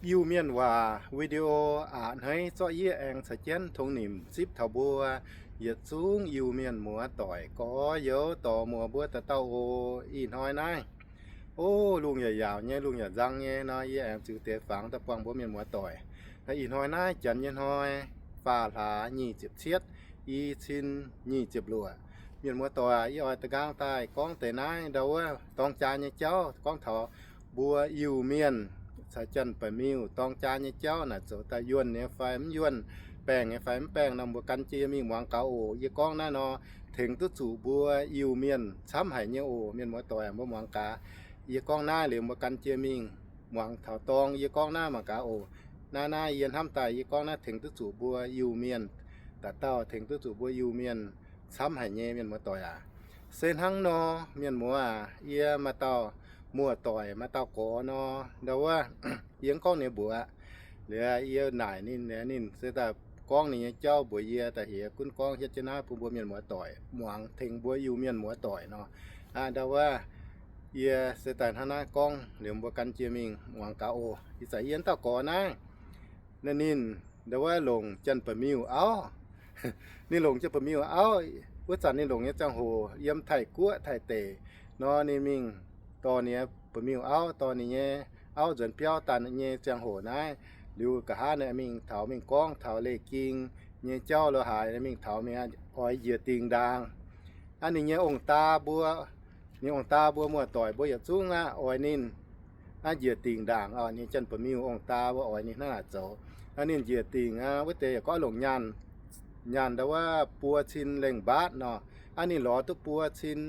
Iu-Mienh waac video aqc hneiv zorqv yie aengx caux jienv tongx nimc zipv taux mbuo yietc zungv Iu-Mienh muoz-doic, gorx-youz, dorc-muoz mbuo dauh dauh oc. Ih hnoi naaiv, o, lungh yaac yaauc nyei, lungh yaac nzang nyei nor, yie aengx ziux deix fangx daaih buangh mbuo mienh muoz-doic. Ih hnoi naaiv janx nyei hnoi, faah hlaax nyic ziepc cietv, i cin nyic ziepc luoqc. Mienh muoz-doic, yie oix da'nqaang daaih gorngv deix naaiv ndau wuov dorng jaa nyei jauv, gorngv taux mbuo Iu-Mienh caux Janx-Baeqc-Miuh dorng jaa nyei jauv naaic zoux daaih yuonh nyei fai mv yuonh, baengh nyei fai mv baengh nor, mbuo gan jienv mingh muangx gaax oc. Yie gorngv naaiv nor, tengx duqv zuqc mbuo Iu-Mienh camv haic nyei oc. Mienh muoz-doic, mbuo muangx gaax. Yie gorngv naaiv liuz mbuo gan jienv mingh muangx taux dorng yie gorngv naaiv mangc gaax oc. Naaiv naaiv yie hnamv daaih yie gorngv naaiv tengx duqv zuqc mbuo Iu-Mienh, dauh dauh tengx duqv zuqc mbuo Iu-Mienh camv haic nyei, mienh muoz-doic aac. Se hnangv nor, mienh muoz aac, yie maaih dauh muoz-doic, maaih dauh gorx nor, ndau wuov, yie mv gorngv ninh mbuox. Liuz yie naaic ninh, ninh se daaih gorngv ninh nyei jauv mbuox yie daaih, heuc gunv gorngv hietv jienv naaiv bun mbuo mienh muoz-doic muangx, tengx mbuo Iu-Mienh muoz-doic nor. Aa, ndau wuov, yie se daaih hnangv naaiv gorngv liuz mbuo gan jienv mingh muangx gaax oc. Ih zanc yie wuov dauh gorx naaiv, ninh, ninh ndau wuov longc Janx-Baeqc-Miuh auv. Ninh longc Janx-Baeqc-Miuh auv. Wuov zanc ninh longc nyei ziangh hoc yiem Taiv-Guoqv, Taiv-Deic nor, ninh mingh dorh ninh nyei baeqc-miuh auv, dorh ninh nyei auv nzuonx biauv daaih nyei ziangh hoc naaiv, liuz nqa'haav ninh mingh taux, mingh gorngv taux Leiz-Ging nyei jauv lo haaix, mingh taux mingh oix njiec dingc ndaangc. Aa, ninh nyei ong-daa mbuo, ninh ong-daa mbuo muoz-doic mbuo yietc zungv aqv oix ninh aqv njiec dingc ndaangc. Ninh Janx-Baeqc-Miuh ong-daa mbuo oix ninh hnangv naaic zoux. Aa, ninh njiec dingc aqv, wuov deix yaac gorngv longc nyaanh, nyaanh ndau wuov buo cin lengh mbaatv nor. Aa, ninh lorz duqv buo cin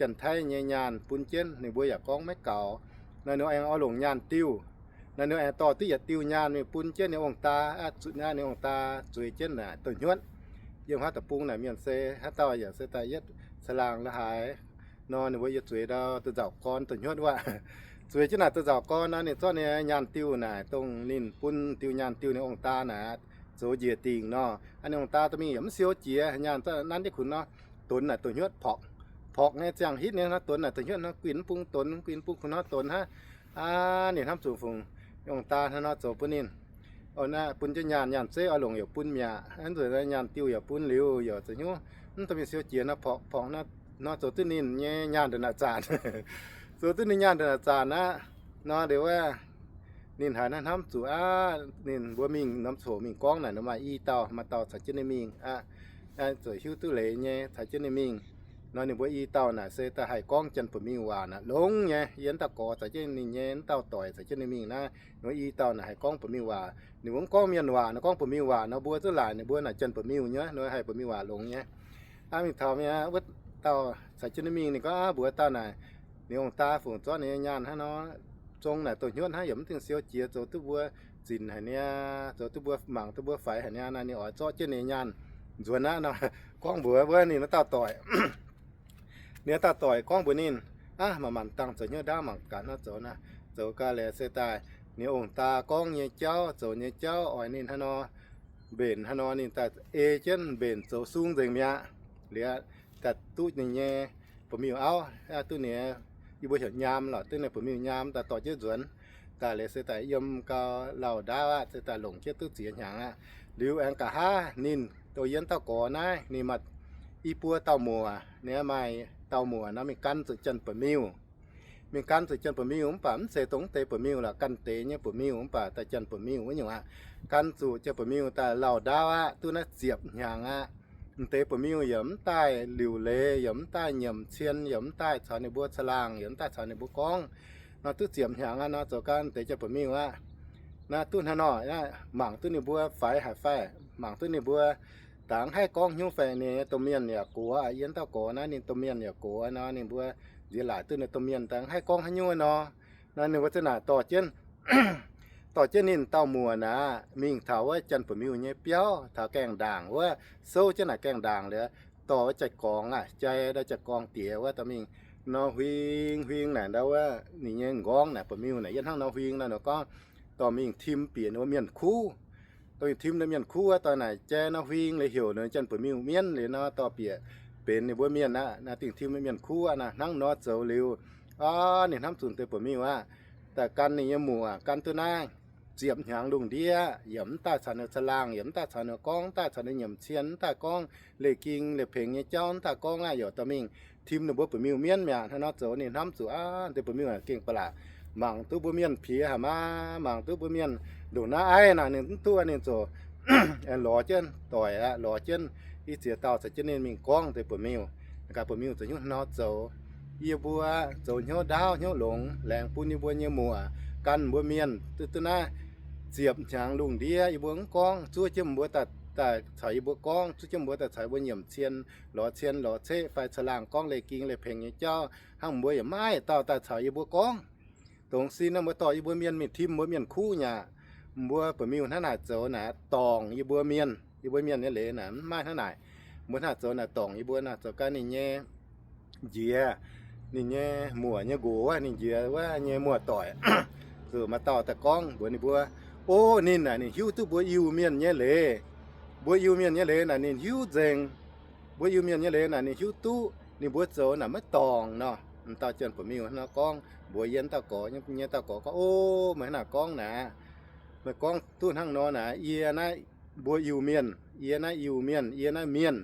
Janx-Taiv nyei nyaanh bun jienv, ninh mbuo yaac gorngv maiv gaux. Naaiv ninh aengx oix longc nyaanh diuh. Naaiv ninh aengx dorh duqv yietc diuh nyaanh mingh bun jienv ninh ong-daa. Aa, zuqc naaiv ninh ong-daa zueiz jienv naaic dongh hnyuotv. Yiem haaix deic-bung naaic mienh se haaix dauh yaac se daaih yietv caangh laangh la'haaix nor, ninh mbuo yaac zueiz ndau dongh nzauc gorn dongh hnyuotv wuov. Zueiz jienv naaic dongh nzauc gorn nor, ninh zorqv ninh nyaanh diuh naaic, dongh ninh bun diuh nyaanh diuh ninh ong-daa naaic zoux njiec dingc nor. Aa, ninh ong-daa dorh mingh yaac mv siou jiex, nyaanh zorqv nanv jienv kunx nor, donx naaic dongh hnyuotv porqc. Porqc nyei ziangh hitv nyei nor, donx naaic dongh hnyuotv nor, guinh mv bung donx, guinh mv bung kunx nor donx hnangv. Aa, ninh hnamv zuqc fungc, ninh ong-daa hnangv nor zoux bun ninh. Bun jienv nyaanh, nyaanh zeiv oix longc yaac bun mi'aqv, nzuonx nyaanh diuh yaac bun liuz, yaac zoux hnyouv mv dorh mingh siou jiex nor, porqc porqc nor, zoux duqv ninh nyei nyaanh ndongc naaic zaanc. Zoux duqv ninh nyaanh ndongc naaic zaanc aqv. Nor liuz wuov, ninh haiz naaiv hnamv zuqc aqv, ninh mbuo mingh norm coc mingh gorngv naaic nor maaih i dauh, maaih dauh caux jienv ninh mingh aqv, zuqc hiuv duqv leiz nyei caux jienv ninh mingh. Nor ninh mbuo i dauh naaic se daaih haih gorngv Janx-Baeqc-Miuh waac naaic longx nyei. Yie wuov dauh gorx caux jienv ninh nyei wuov dauh doic caux jienv ninh mingh naaiv, ninh mbuo i dauh naaic haih gorngv Baeqc-Miuh waac. Ninh mbuo mv gorngv mienh waac nor, gorngv Baeqc-Miuh waac nor, mbuo zungv laaic ninh mbuo naaic Janx-Baeqc-Miuh nyei, ninh haih Baeqc-Miuh waac longx nyei. Aa, mingh taux mi'aqv, wuov dauh caux jienv ninh mingh, ninh gorngv, Aa, mbuox dauh naaic, ninh ong-daa fungc zorqv ninh nyei nyaanh hnangv nor, zong naaic dongh hnyuotv hnangv, yaac mv dingh siou jiex, zoux duqv mbuo zinc haic niaa, zoux duqv mbuo mangc duqv mbuo faix haic niaa. Naaiv ninh oix zorqv jienv ninh nyei nyaanh nzuonx aqv nor. Gorngv mbuox wuov ninh wuov dauh doic, ninh wuov dauh doic gorngv mbuox ninh, Aav, manc-manc dangh zoux hnyouv ndaauv mangc gaax nor zoux naaic. Zoux gau liuz se daaih ninh ong-daa gorngv nyei jauv, zoux nyei jauv oix ninh hnangv nor mbenc, hnangv nor ninh daaih ei jienv mbenc zoux sung nzengc mi'aqv. Liuz daaih duqv ninh nyei baeqc-miuh auv, duqv ninh, yie mbuo heuc nyaam lorqc, duqv ninh baeqc-miuh nyaam daaih dorh jienv nzuonx. Daaih liuz se daaih yiem gau lauh ndaauv aqv, se daaih longc jienv duqv ziex hnyangx aqv. Liuz aengx nqa'haav ninh, dongh yie wuov dauh gorx naaiv, ninh maaih i buo dauh muoc. Ninh maaih dauh muoc nor mingh gan zuqc Janx-Baeqc-Miuh. Mingh gan zuqc Janx-Baeqc-Miuh mv baac mv zeiz dongh wuov deix baeqc-miuh lorqc, ganh deix nyei baeqc-miuh mv baac daaih Janx-Baeqc-Miuh wuov nyungc aqv. Gan zuqc Janx-Baeqc-Miuh daaih lauh ndaauv aqv, duqv naaiv ziepc hnyangx aqv. M'deix baeqc-miuh yaac mv daaih liuc leiz, yaac mv daaih nyiemc cien, yaac mv daaih caux ninh mbuo caangh laangh, yaac mv daaih caux ninh mbuo gorngv. Nor duqv ziepc hnyangx aqv nor, zoux gau m'deix Janx-Baeqc-Miuh aqv. Naaiv duqv hnangv nor, mangc duqv ninh mbuo faix haic fai, mangc duqv ninh mbuo dangx haih gorngv haaix nyungc fai, ninh domh mienh yaac gox aqv. Yie wuov dauh gorx naaiv ninh domh mienh yaac gox nor, ninh mbuo nziex laaic duqv ninh domh mienh dangx haih gorngv haaix nyungc nor. Nor ninh mbuo za'naaic dorh jienv, dorh jienv ninh dauh muoc naaic mingh taux wuov Janx-Baeqc-Miuh nyei biauv, taux gaengh ndaangc wuov, souv jienv naaic gaengh ndaangc liuz, dorh wuov jai-gorngx aqv, jai ndau jai-gorngx diex wuov dorh mingh nor huing huing naaic ndau wuov ninh nyei m'nqorngv naaic, baeqc-miuh naaic yietv hnangv nor huing nor, ninh gorngv dorh mingh tim bieqc ninh wuov mienh kuv. Dorh mingh tim ninh mienh kuv wuov, dorh naaic jai nor huing liuz heuc ninh Janx-Baeqc-Miuh mienv liuz nor, dorh bieqc benx ninh mbuo mienh aqv. Naaiv dingh tim mienh kuv aqv. Naaiv hnangv nor zoux liuz, aa, ninh hnamv zuqc deix baeqc-miuh aqv, daaih gan ninh nyei muoc gan duqv naaiv ziepc hnyangx lungh ndiev, yaac mv daaih caux ninh caangh laangh, yaac mv daaih caux ninh gorngv, mv daaih caux ninh nyiemc cien, mv daaih gorngv leih ging leih pengx nyei jauv, mv daaih gorngv aqv, yaac dorh mingh tim ninh mbuo ba'miuh mienv mi'aqv. Hnangv nor zoux ninh hnamv zuqc aqv, deix ba'miuh gengh ba'laqc, mangc duqv mbuo mienh piex haic maah, mangc duqv mbuo mienh ndongc naaiv aiv naaic ninh mv duqv, ninh ziouc aengx lorz jienv doic aqv, lorz jienv i ziex dauh caux jienv ninh mingh gorngv deix ba'miuh. Gaax ba'miuh zoux hnyouv nor zoux, yie mbuo zoux hnyouv ndaauv hnyouv longx laengz bun yie mbuo nyei muoc gan mbuo mienh duqv, duqv naaiv ziepc hnyangx lungh ndiev yie mbuo mv gorngv, zuov jienv mbuo daaih caux yie mbuo gorngv, zuov jienv mbuo daaih caux yie mbuo nyiemc cien, lorz cien lorz ceqv fai caangh laangh gorngv leih ging leih pengx nyei jauv, hnangv mbuo yaac maiv dauh daaih caux yie mbuo gorngv. Dongh sin naaiv mbuo dorh yie mbuo mienh mingh tim mbuo mienh kuv nyei aqv. Mbuo ba'miuh hnangv naaic zoux naaic dorngc yie mbuo mienh, yie mbuo mienh nyei leiz naaic mv maaih hnangv naaic. Mbuo hnangv zoux naaic dorngc yie mbuo naaic zoux ganh ninh nyei njiec, ninh nyei muoc nyei nqox wuov, ninh njiec wuov nyei muoz-doic, zuqc maaih dauh daaih gorngv mbuox ninh mbuo, o, ninh naaic ninh hiuv duqv mbuo Iu-Mienh nyei leiz. Mbuo Iu-Mienh nyei leiz naaic ninh hiuv nzengc. Mbuo Iu-Mienh nyei leiz naaic ninh hiuv duqv, ninh mbuo zoux naaic maiv dorngc nor. M'dauh janx-buoz-miuh hnangv nor gorngv mbuox yie dauh gorx nyei, dauh gorx gorngv, o, meih hnangv naaic gorngv naaic, meih gorngv duqv hnangv nor naaic, yie naaiv mbuo Iu-Mienh, yie naaiv Iu-Mienh, yie naaiv mienh,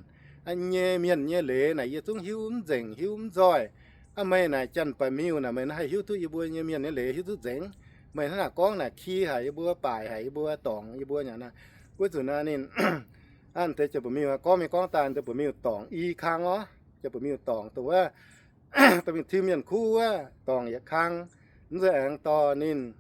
aa, nyei mienh nyei leiz naaic yie zungv hiuv mv nzengc, hiuv mv nzoih. Aa, meih naaic janx-buoz-miuh naaic meih haih hiuv duqv yie mbuo nyei mienh nyei leiz hiuv duqv nzengc. Meih hnangv naaic gorngv naaic ki haic yie mbuo, baaic haic yie mbuo, dorngc yie mbuo nyei naaic. Wuov nzunc naaic ninh, aa, deix janx-buoz-miuh gorngv mingh gorngv daaih, janx-buoz-miuh dorngc i kang orv. Janx-buoz-miuh dorngc dongh wuov, dorh mingh tim mienh kuv wuov dorngc yietc kang. Mv nzunc aengx dorh ninh,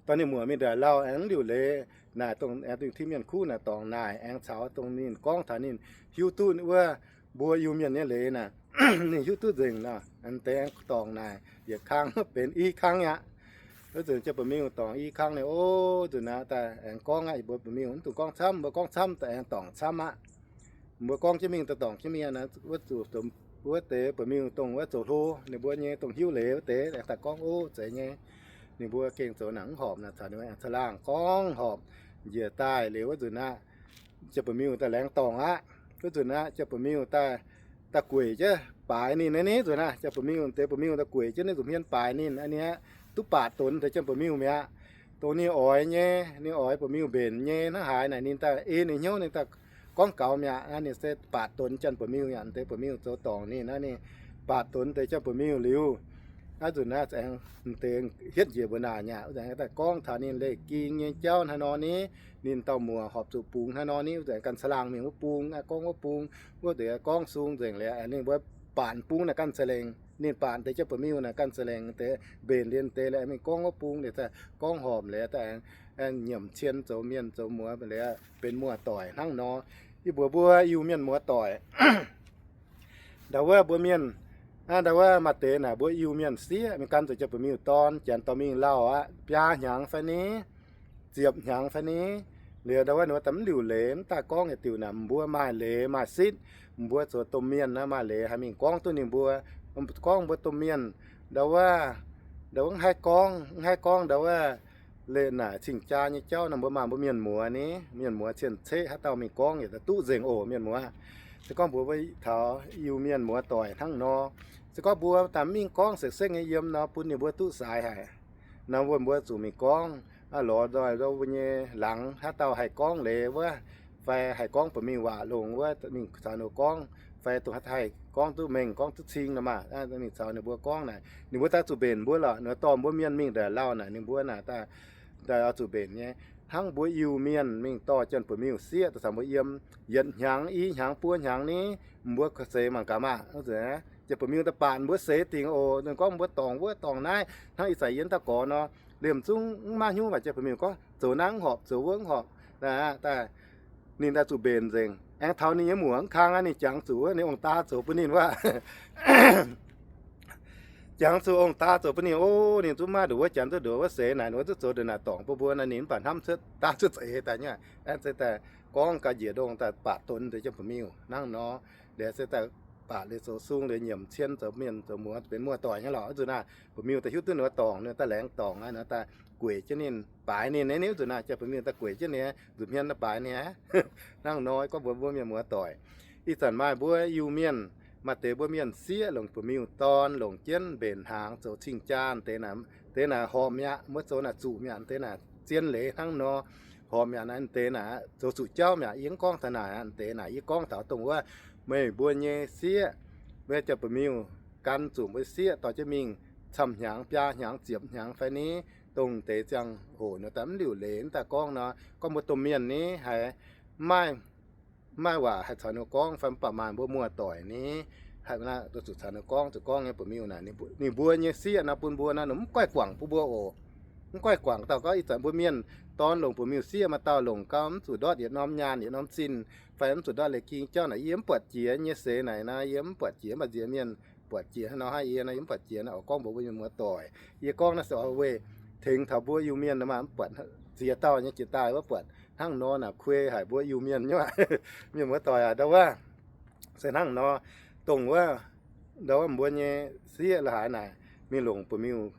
dorh ninh muoc mingh ndaaic lauh aengx liuc leiz naaic, dongh aengx dingh tim mienh kuv naaic dorngc naaic aengx caux dongh ninh gorngv taux ninh hiuv duqv wuov mbuo Iu-Mienh nyei leiz naaic, ninh hiuv duqv nzengc nor, deix aengx dorngc naaic yietc kang benx i kang aqv. Wuov nzunc janx-buoz-miuh dorngc i kang ninh, o, nzunc naaic daaih aengx gorngv aqv, yie mbuo buoz-miuh mv dungx gorngv camv, mbuo gorngv camv daaih aengx dorngc camv aqv. Mbuo gorngv jienv mingh daaih dorngc jienv mingh naaic, wuov zuqc, wuov deix buoz-miuh dongh wuov zoux hlo ninh mbuo nyei dongh hiuv leiz wuov deix aengx daaih gorngv, o, zeiz nyei. Ninh mbuo gengh zoux naaic mv horpc naaic, caux ninh mbuo aengx caangh laangh gorngv horpc njiec daaih liuz wuov nzunc aqv, janx-buoz-miuh daaih laengz dorngc aqv. Wuov nzunc aqv, janx-buoz-miuh daaih, daaih gueic jienv baaix ninh naaiv, nzunc aqv, janx-buoz-miuh deix buoz-miuh daaih gueic jienv ninh zuqc hmien baaix ninh aqv, ninh aqv, duqv baatc donx deix janx-buoz-miuh mi'aqv. Dongh ninh oix nyei, ninh oix buoz-miuh mbenc nyei hnangv haaix naaic ninh daaih ei ninh hnyouv ninh daaih gorngv gaux mi'aqv. Ninh se baatc donx janx-buoz-miuh aqv, deix buoz-miuh zoux dorngc ninh aqv, ninh baatc donx deix janx-buoz-miuh liuz, aqv, nzunc naaiv aengx deix hietv njiec mbuo naaic nyei aqv, wuov nzunc aengx daaih gorngv taux ninh leih ging nyei jauv hnangv nor ni, ninh dauh muoc horpc zuqc bungx hnangv nor ni, wuov nzunc aengx ganh caangh laangh mingh wuov bung, aqv, gorngv wuov bung, wuov deix gorngv sung nzengc liuz, ninh mbuo baatc bung naaic ganh za'lengc, ninh baatc deix janx-buoz-miuh naaic ganh za'lengc, deix mbenc liuz deix liuz mingh gorngv wuov bung liuz, gorngv horpc liuz, daaih aengx nyiemc cien zoux mienh zoux muoz liuz benx muoz-doic hnangv nor. Yie mbuox mbuo Iu-Mienh muoz-doic, ndau wuov mbuo mienh, ndau wuov maaih deix naaic mbuo Iu-Mienh sieqv mingh gan zoux janx-buoz-miuh dorn, janx dorh mingh lauh aqv, biaa hnyangx fai ni, ziepc hnyangx fai ni, liuz ndau wuov ninh mbuo daaih mv liuc leiz, mv daaih gorngv yietc diuc naaic, mbuo maaih leiz maaih sitv, mbuo zoux domh mienh naaiv maaih leiz haih mingh gorngv duqv ninh mbuo, gorngv mbuo domh mienh, ndau wuov, ndau wuov mv haih gorngv, mv haih gorngv ndau wuov leiz naaic cing-jaa nyei jauv nor, mbuo maaih mbuo mienh muoz ni, mienh muoz cien-ceqv haaix dauh mingh gorngv yietc duqv nzengc oc, mienh muoz. Se gorngv mbuox mbuo taux Iu-Mienh muoz-doic hnangv nor, se gorngv mbuo daaih mingh gorngv sekv-sekv nyei yiem nor, bun ninh mbuo duqv saaix haic. Nor mbuo, mbuo zuqc mingh gorngv, lorz nzoih mbuo nyei laangz haaix dauh haih gorngv leiz wuov, fai haih gorngv buoz-miuh waac longx wuov, mingh caux ninh mbuo gorngv, fai dongh haih gorngv duqv mengh gorngv duqv cing nor maah, mingh caux ninh mbuo gorngv naaic, ninh mbuo daaih zuqc mbenc mbuo lorqc. Ninh mbuo dorh mbuo mienh mingh ndaaic lauh naaic, ninh mbuo naaic daaih, daaih oix zuqc mbenc nyei. Hnangv mbuo Iu-Mienh mingh dorh janx-buoz-miuh sieqv daaih caux mbuo yiem yietc hnyangx, i hnyangx, buo hnyangx ni, mbuo seix mangc gaax maah. Janx-buoz-miuh daaih baatc mbuo seix dingc oc. Ninh gorngv mbuo dorngc wuov dorngc naaiv, hnangv ih zanc yie dauh gorx nor, liemh zungv mv maaih hnyouv waac janx-buoz-miuh gorngv zoux naaiv mv horpc, zoux wuov mv horpc. Ninh daaih zuqc mbenc nzengc. Aengx taux ninh nyei muoc mv kang aqv, ninh jangx zuqc wuov, ninh ong-daa zoux bun ninh wuov. Jangx zuqc ong-daa zoux bun ninh, o, ninh zungv maiv nduqc wuov janx, zungv nduqc wuov seix naaic, ninh wuov zungv zoux ndongc naaic dorngc bun mbuo nor, ninh mv baac hnamv cuotv daav cuotv za'eix daaih nyei. Aengx se daaih gorngv ga'njiec ndongh daaih baatc donx deix janx-buoz-miuh hnangv nor. Liuz se daaih baatc liuz zoux sung liuz nyiemc cien zoux mienh zoux muoz benx muoz-doic nyei lorqc. Wuov nzunc naaic buoz-miuh daaih hiuv duqv ninh wuov dorngc, ninh daaih laengz dorngc aqv, ninh daaih gueic jienv ninh, baaix ninh, ninh wuov nzunc naaic janx-buoz-miuh daaih gueic jienv ninh, zuqc hmien daaih baaix ninh aqv. Hnangv nor gorngv mbuox mbuo mienh muoz-doic. Ih zanc maaih mbuo Iu-Mienh, maaih deix mbuo mienh sieqv longc buoz-miuh dorn longc jienv mbenc hnaangx zoux cing-jaa deix naaic, deix naaic horpc mi'aqv, mbuo zoux naaic zuqc mi'aqv, deix naaic zien leiz hnangv nor. Horpc mi'aqv naaic, deix naaic zoux zuqc jauv mi'aqv. Yie mv gorngv taux naaic aqv. Deix naaic yie gorngv taux dongh wuov, meih mbuo nyei sieqv, meih jauv-ba'miuh gan zuqc mbuo sieqv dorh jienv mingh camv hnyangx, biaa hnyangx, ziepc hnyangx fai ni, dongh deix ziangh hoc nor daaih mv liuc leiz. Mv daaih gorngv nor, gorngv mbuo domh mienh ni haiz mv maaih, mv maaih waac haih caux ninh gorngv fai mv baac maaih mbuo muoz-doic ni, haih zuqc caux ninh gorngv, zuqc gorngv nyei ba'miuh naaic, ninh mbuo nyei sieqv nor bun mbuo nor, ninh mv goiv guangc bun mbuo oc. Mv goiv guangc dauh gorngv ih zanc mbuo mienh dorn longc ba'miuh sieqv maaih dauh longc gau mv zuqc ndortv yietc norm nyaanh yietc norm zinh, fai mv zuqc ndortv leiz-ging jauv naaic, yie mv buatc jiex nyei seix naaic nor, yie mv buatc jiex, mv baac nziex mienh buatc jiex nor, hnangv yie nor yie mv buatc jiex nor, oix gorngv mbuox mbuo mienh muoz-doic. Yie gorngv naaiv se oix weic tengx taux mbuo Iu-Mienh nor maah, mv buatc ziex dauh nyei jiex daaih wuov buatc hnangv nor naaic kuei haic mbuo Iu-Mienh nyei mienh muoz-doic aac. Ndau wuov se hnangv nor, dongh wuov, ndau wuov mbuo nyei sieqv la'haaix naaic mingh longc ba'miuh,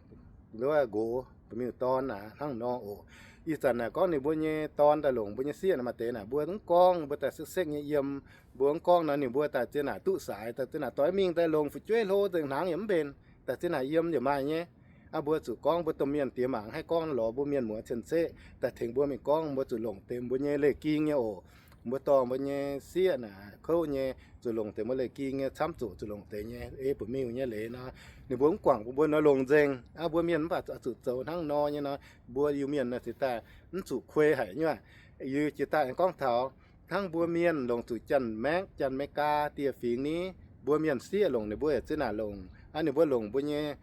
wuov nqox ba'miuh dorn aac hnangv nor oc. Ih zanc naaic gorngv ninh mbuo nyei dorn daaih longc mbuo nyei sieqv naaic, maaih deix naaic mbuo mv gorngv, mbuo daaih sekv-sekv nyei yiem, mbuo mv gorngv nor ninh mbuo daaih zien naaic duqv saaix, daaih zien naaic doix mingh daaih longc fu'jueiv hlo nzengc, hnaangx yaac mv mbenc, daaih zien naaic yiem yaac maaih nyei. Aa, mbuo zuqc gorngv mbuo domh mienh diex mangc haih gorngv lorz mbuo mienh muoz cien-ceqv daaih tengx mbuo mingh gorngv, mbuo zuqc longc deix mbuo nyei leiz-ging nyei oc. Mbuo dorh mbuo nyei sieqv naaic kouv nyei, zuqc longc deix mbuo leiz-ging nyei, camv zuqc zuqc longc deix nyei, ei ba'miuh nyei leiz nor, ninh mbuo mv guangc bun mbuo nor longc nzengc. Aa, mbuo mienh mv baac zuqc zoux hnangv nor nyei nor, mbuo Iu-Mienh nor ziouc daaih mv zuqc kuei haic nyei. Yie ziouc daaih aengx gorngv taux hnangv mbuo mienh longc zuqc Janx-Maekv, Janx-Meigaa dieh fingx ni, mbuo mienh sieqv longc ninh mbuo yaac zien naaic longc. Aa, ninh mbuo longc mbuo nyei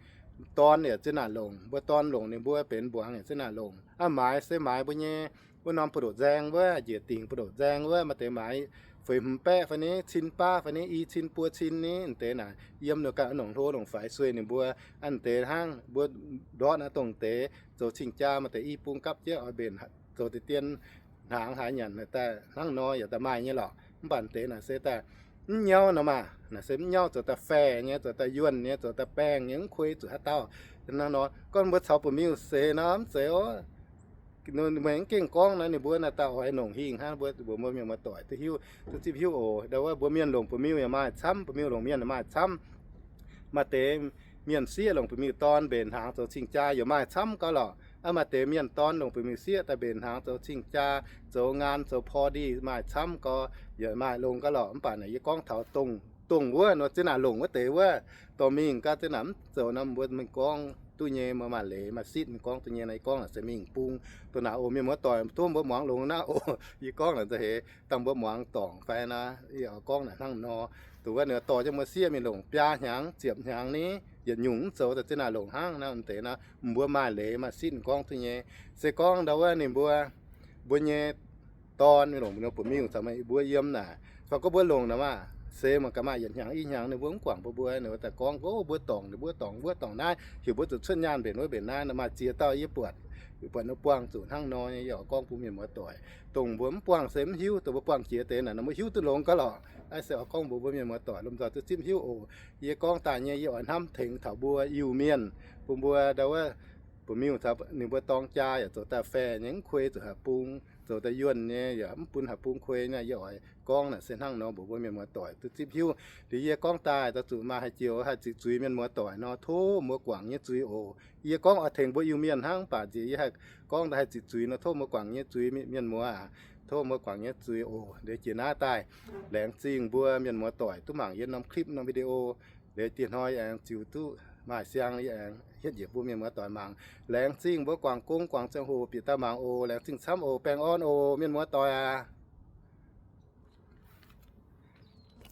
dorn yaac zien naaic longc, mbuo dorn longc ninh mbuo benx mbuangz yaac zien naaic longc. Aa, maaiz se maaiz mbuo nyei wuov norm buoz-ndoqv nzaeng wuov, njiec dingc buoz-ndoqv nzaeng wuov, maaih deix maaiz feix hmz baeqv fai ni, cin baav fai ni, i cin buo cin ni, deix naaic yiem ninh ganh nongc hlo longc faix sueih ninh mbuo. Aa, deix hnangv mbuo ndortv naaiv dongh deix zoux cing-jaa, maaih deix i bung gapv jienv oix mbenc zoux deix dien hnaangx haaix nyanc daaih hnangv nor yaac daaih maaih nyei lorqc. Mv baac deix naaic se daaih mv nyauv nor maah, naaic se mv nyauv, zoux daaih faeh nyei, zoux daaih yuonh nyei, zoux daaih baengh nyei, mv kuei zuqc haaix dauh. Hnangv nor gorngv mbuo caux ba'miuh seix nor mv zeiz oc. Meih mv gengh gorngv naaiv ninh mbuo naaic daaih oix nongc hingh hnangv, mbuo mbuox mbuo mienh muoz-doic duqv hiuv, duqv zipv hiuv oc. Ndau wuov mbuo mienh longc ba'miuh yaac maaih camv, ba'miuh longc mienh yaac maaih camv. Maaih deix mienh sieqv longc ba'miuh dorn mbenc hnaangx zoux cing-jaa yaac maaih camv gauh lorqc. Aa, maaih deix mienh dorn longc ba'miuh sieqv daaih mbenc hnaangx zoux cing-jaa, zoux ngaan, zoux พอดี maaih camv gauh, yaac maaih longx gauh lorqc. Mv baac naaic yie gorngv taux dongh, dongh wuov nor zien naaic longc wuov deix wuov, dorh mingh gaax zien naaic mv zoux nor mbuo mingh gorngv duqv nyei, mbuo maaih leiz maaih sitv mingh gorngv duqv nyei nor. Yie gorngv naaic se mingh bung dongh naaic oc, mienh muoz-doic, tov mbuo muangx longx naaiv oc. Yie gorngv naaic nza'heix dangh mbuo muangx dorngc fai naaiv, yie oix gorngv naaic hnangv nor. Dongh wuov ninh dorh jienv mbuo sieqv mingh longc biaa hnyangx ziepc hnyangx ni, yietc nyungc mv zoux daaih zien naaic longc hnangv naaiv deix nor, mbuo maaih leiz maaih sitv mingh gorngv duqv nyei. Se gorngv ndau wuov ninh mbuo, mbuo nyei dorn mingh longc mbuo nyei ba'miuh caux meih mbuo yiem naaic, fai gorngv mbuo longc naaic maah, se mangc gaax maaih yietc hnyangx i hnyangx ninh mbuo mv guangc bun mbuo, ninh mbuo daaih gorngv, o, mbuo dorngc, ninh mbuo dorngc wuov dorngc naaiv, heuc mbuo zuqc cuotv nyaanh mbenc wuov mbenc naaiv nor, maaih ziex dauh yie buatc, buatc ninh buangh zuqc hnangv nor nyei. Yie oix gorngv bun mienh muoz-doic, dongh mbuo mv buangh se mv hiuv, dongh mbuo buangh jiex deix naaic nor mbuo hiuv duqv longx gauh lorqc. Naaiv se oix gorngv mbuox mbuo mienh muoz-doic lomh nzoih duqv zipv hiuv oc. Yie gorngv daaih nyei yie oix hnamv tengx taux mbuo Iu-Mienh, bun mbuo ndau wuov ba'miuh caux ninh mbuo dorng jaa yaac zoux daaih faeh nyei, mv kuei zuqc haaix bung, zoux daaih yuonh nyei yaac mv bun haaix bung kuei nyei. Yie oix gorngv naaic se hnangv nor mbuox mbuo mienh muoz-doic duqv zipv hiuv. Liuz yie gorngv daaih daaih zuqc maaih haaix joux haih ziqc zuiz mienh muoz-doic nor, tov mbuo guangc nyei zuiz oc. Yie gorngv oix tengx mbuo Iu-Mienh hnangv, mv baac nziex yie haih gorngv daaih haih ziqc zuiz nor, tov mbuo guangc nyei zuiz, mienh muoz aac, tov mbuo guangc nyei zuiz oc. Liuz jiex naaiv daaih, laengz zingh mbuo mienh muoz-doic duqv mangc yie norm clip norm video. Liuz dieh hnoi yie aengx ziux duqv maaih siang, yie aengx hietv njiec bun mienh muoz-doic mangc. Laengz zingh mbuo guangc gong guangc ziangh hoc bieqc daaih mangc oc. Laengz zingh camv oc. Baengh orn oc, mienh muoz-doic aac.